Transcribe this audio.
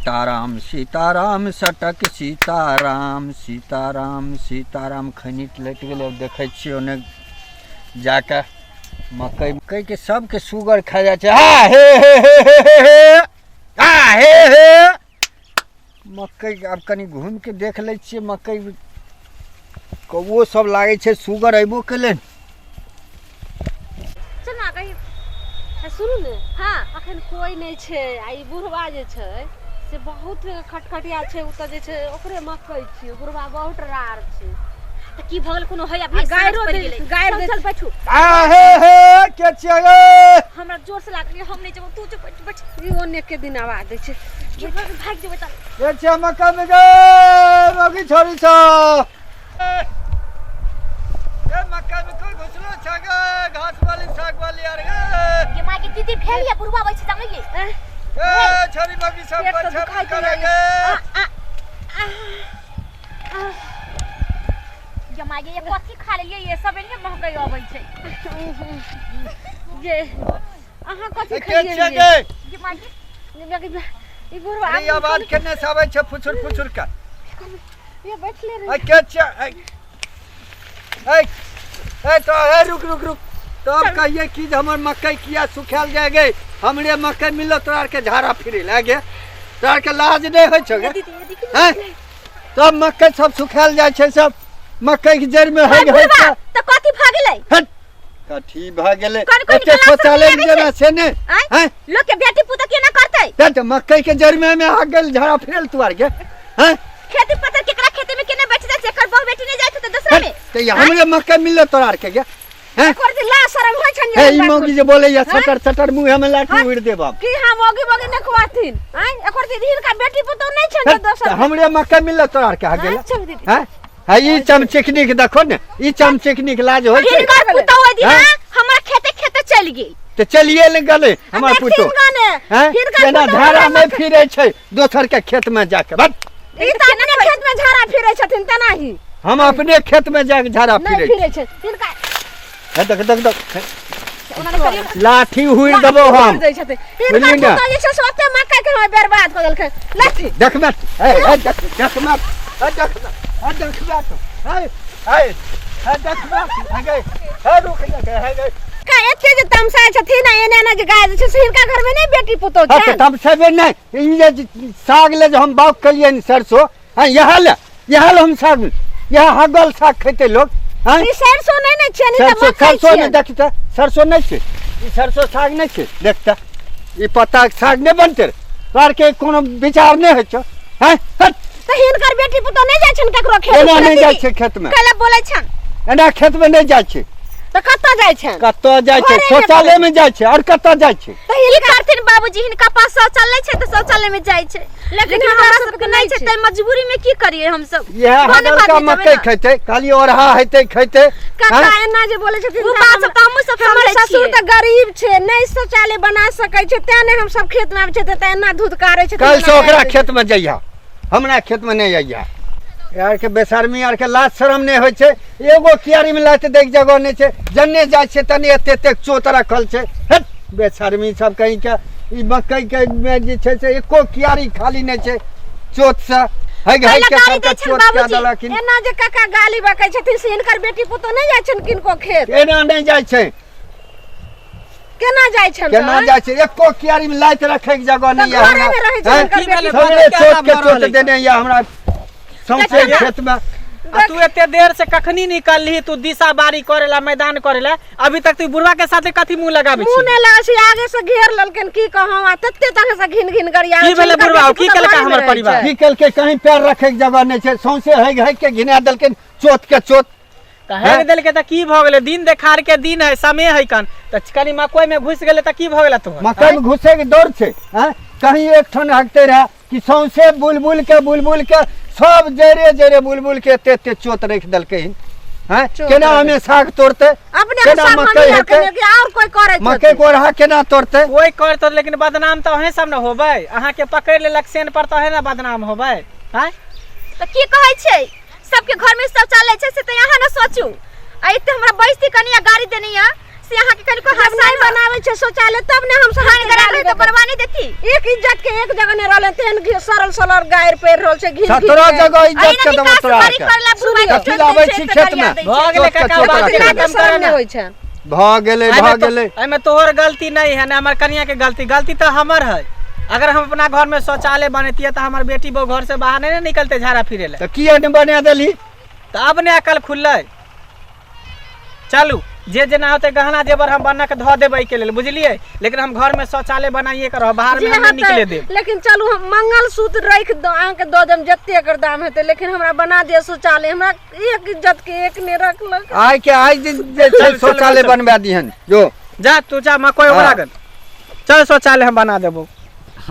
सीताराम सीताराम सटक सीताराम सीताराम सीताराम। खैनी लटि गेलै। आब देखै छियै ओन्ने जाकऽ मकइ मकइके सबके सुगर खा जाइ छै। हा हे हे हे हे हे हे हा हे हे। मकइ आब कनि घुमिके देख लै छियै। मकइ कौओ सब लागै छै सुगर अयबो केलै। चल ना कही सुनू ने। हाँ अखन कोई नहीं छै आ ई बुढ़वा जे छै से बहुत खटखटिया छै। उ तऽ जे छै ओकरे मकई छियै। बुढ़वा बहुत रार छै। तऽ की भऽ गेल? कोनो है अभी गायरो पड़ि दे गेलै। गायर चल दे। चल बैठू। आ हे हे के छियै गे? हमरा जोर से लागल, हम नहि जेबौ, तू जो बैठ बैठ। ई ओने के दिन आवाज दै छै। की भऽ गेल? भागि जेबै तऽ। के छियै मकइ मे गे मौगी छोरी सब? ए मकइ मे कोइ घुसलो छै गे? घास वाली साग वाली आर गे। गे माय के दीदी भेल ये बुढ़वा बैठ जानै ये। ए छोरी मौगी सब पेट कोइ तऽ छेबो दुखाइत करे जाइए। गे? आ, आ, आ, गे माय गे, ये कथी खा लेलियै? ये सब एने महकै अबै छै। जे अहाँ कथी ए के खेलियै? छियै गे? गे माय गे, ई बुढ़वा अरे आवाज केने से आबै छै फुसुर फुसुर के? ये बैठले ए रहे। के छियै? ए ए ए तो ए रुक रुक रुक। तब कहिए कि जे हमर मकई किया सुखायल जाय गे? हमरे मकई मिलत तोरा आरके झाड़ा फिरे लागे? तोरा आरके लाज नहि होइ छौ गे? दीदी ये देखी। हैं? तब मकई सब सुखायल जाइ छै, सब मकई के जड़ में हाय है है। बुढ़वा, तऽ कथी भऽ गेलै? हट, कथी भऽ गेलै? कोन कोन एते गिलास शौचालय में मे जेना से ने आँय? हैं? लोक के बेटी पुतोह केना करतै? तऽ मकई के जड़ में आ गेल झाड़ा फिरल तू आरके हैं? खेती पतर केकरा खेती में केना बैठ जाइ छै? एकर बहु बेटी नहि जाइत होतै दोसरा में। तऽ ई हमरे मकई मिलत तोरा आरके गे? हैं? एकर जे लाज शरम होइ छनि हे जे ई बात मौगी जे बोले या सटर सटर मुँह में लाठी उड़ देब हम। की हम मौगी मौगी नहि खुआथिन? आँय, एकर जे हिनका बेटी पुतोह नहि छनि जे दोसर तऽ हमरे मकई मिलत तोरा आरके आ गेल? अच्छा दीदी। हैं? है ई चमचिकनी के देखो ने, ई चमचिकनी के लाज होइ छै? हिनकर पुतोह ओहि दिना हैं? हमरा खेते खेते चलि गेल। तऽ चलिए ने गेलै हमर देखथिन पुतोह गने हैं? हिनकर केना पुतोह झाड़ा हमरा नहि फिरै छै दोसर के खेत में जाके बस। ई तऽ अपने खेत में झाड़ा फिरै छथिन तेनाही। हम अपने खेत में जाके झाड़ा नहि फिरै फिरै छै हिनका। हे देख देख देख, हे, ओना नहि करियौ ने। लाठी हुइर देबो हम। दै छथिन हिनकर बुझली ने? पुतोह जे छै से ओते मकई के हमरा बर्बाद कऽ देलकै लाठी। देखबे हे हे देख देखबे हे देखबे हे देखबे तो हे हे हे देखबे हे गे हे रुक जा गे हे गे। का एते जे तमसाय छथिन आ एना एना जे गाय जे छै से हिनका घर में नहि बेटी पुतोह हाँ, तऽ छनि? तमसेबे नहि। ई जे साग ले जे हम बाउग केलियै ने सरसो, हाँ, इएह ले इएह ले हम साग इएह हगल साग खेतै लोक? हाँ? ई सरसो नहि ने छियनि, ई तऽ सरसो मकई सरसो नहि छियनि। देखी तऽ सरसो नहि छै। ई सरसो साग नहि छै। देख तऽ ई पत्ता के साग नहि बनतै रे? तोरा आरके कोनो विचार नहि होइ छौ? हैं? हट। तऽ हिनकर बेटी पुतोह नहि जाइ छनि ककरो खेत? एना नहि जाइ छै खेतमे। कैला बोलै छनि? एना खेतमे नहि जाइ छै। तऽ कतऽ जाइ छनि? कतऽ जाइ छै? घरेमे। शौचालयमे जाइ छै। आओर कतऽ जाइ छै? तऽ की हिनका करथिन बाबूजी, हिनका पास शौचालय छै तऽ शौचालय में जाइ छै, लेकिन हमरा सबके नहि छै, तै मजबूरी में की करिए हमसब? इएह भने हगलका भात मकई जेबै ने। खेतै खाली ओरहा हेतै खेतै। काका हैं? एना जे बोलै छथिन ओ तऽ बात सब तऽ हमहूँ सब हमर समझै ससुर छियै। तऽ गरीब छै, नहि शौचालय बना सकै छै, तें ने हम सब खेत में आबै छै तऽ एना धुधकारै छथिन। काल्हि से एना ओकरा गारि दै खेत में जइहा, हमरा खेत में नहि अइहा। यार के बेशर्मी आर के लाज शरम नहि होइ छै। एगो क्यारी में लात दैके जगह नहि छै। जन्ने जाइ छै तन्ने एते एते चोत रखल छै। हट बेशर्मी सब कहीं के। ई मकई के में जे छै से एको क्यारी खाली नहि छै चोत से। है है कैला के गाली सबके दै छनि चोत कए बाबूजी? देलखिन। एना जे काका गाली बकै छथिन से हिनकर बेटी पुतोह नहि जाइ छनि किनको खेत? एना नहि जाइ छै। केना जाइ छनि केना तऽ? जाइ छै? एको क्यारी में लात रखे के जगह तऽ नहि यऽ घरेमे हमरा। रहै छै हैं? हिनकर की बेटी भेलै? पुतोह। सगरे क्या चोत के भऽ रहल चोत अछि? देने यऽ हमरा सौंसे केना? खेत में। आ तू एते देर से कखनी निकलली तू दिशा बारी करेला मैदान करेला, अभी तक तू बुढ़वा के साथे कथी मुंह लगाबै मुँह छी? नहि लगै छै, आगे से घेर लेलखिन। की कहौं, आ तते तरह से घिन घिन गरिया। की भेलै बुढ़वा? की केलकै हमर परिवार? की केलकै? कहीं पैर रखे के जगह नहि छै। सौंसे हेग हेग के घिना देलकै चोत के चोत। तऽ हेग देलकै तऽ की भऽ गेलै? दिन देखार के दिन है, समय है कन तऽ कनी मकई में घुसि गेलै तऽ की भऽ गेलै तोहर? मकई में घुसे के डर छै? हैं? कहीं एक ठन हगते रहे कि सौंसे बुलबुल के बुलबुल के सब जरे जरे बुलबुल के एते एते चोत रखि देलकै हन। हैं? चोत केना रखि हमे साग तोड़तै? अपने केना साग मकई मम्मी हेतै? आर के और कोई करै छै? मकई कोरहा केना तोड़तै? कोई करतौ लेकिन बदनाम तऽ अहें सब ने होबै। अहाँके पकड़ि लेलक सेन पर तऽ अहें ने बदनाम होबै? हैं? तऽ की कहै छै, सबके घर में शौचालय छै से तऽ अहाँ ने सोचू। आ एते हमरा बैसती कनिया गाड़ी देने या से अहाँके कनिको जब हँसा नहीं बनाबै छै शौचालय तब ने हम सब गारि रहै तऽ बनवा नहि देती। एक इज्जत के एक जगह नहीं रहले, तेहन सरल सरल गारि पड़ि रहल छै घिच घिच 17 के। जगह इज्जत अहिना के देबो विकास तोरा बड़ी के। करला बुढ़वा के कथी चोट लाबै दै छै छी तऽ खेतमे? गरिया दै छै। भऽ गेलै चोट के काका, चोट बात राखै। खतम शरम करऽ नहि ने। होइ छै। भऽ गेलै, एहिमे भऽ तो- गेलै। एहिमे तोहर गलती नहीं है, ना हमर कनिया के गलती, गलती तऽ हमर है। अगर हम अपना घर में शौचालय बनेतियै तऽ हमर बेटी बहु घर से बाहर नहीं ने निकलते झाड़ा फिरे ले। तऽ किया नहि बना देलही? तऽ अब ने अकल खुललै। चलू, जे जेना होतै गहना जेवर हम बना के धऽ देबै के लेल, बुझलियै? लेकिन हम घर में शौचालय बनाइए के रहब, बाहर जे में हम नहीं हेतै, निकले देब। लेकिन चलू हम मंगलसूत्र राखि दो, अहाँके दऽ देब जते एकर दाम हेतै, लेकिन हमरा बना दिअ शौचालय। हमरा एक इज्जत के एक नहि रखलक। आइ के आइ दिन जे छै चल, चल, शौचालय चल। बनवा दिहन जो। जा तू जा, मकई ओकरा हाँ। गन। चल शौचालय हम बना देबो।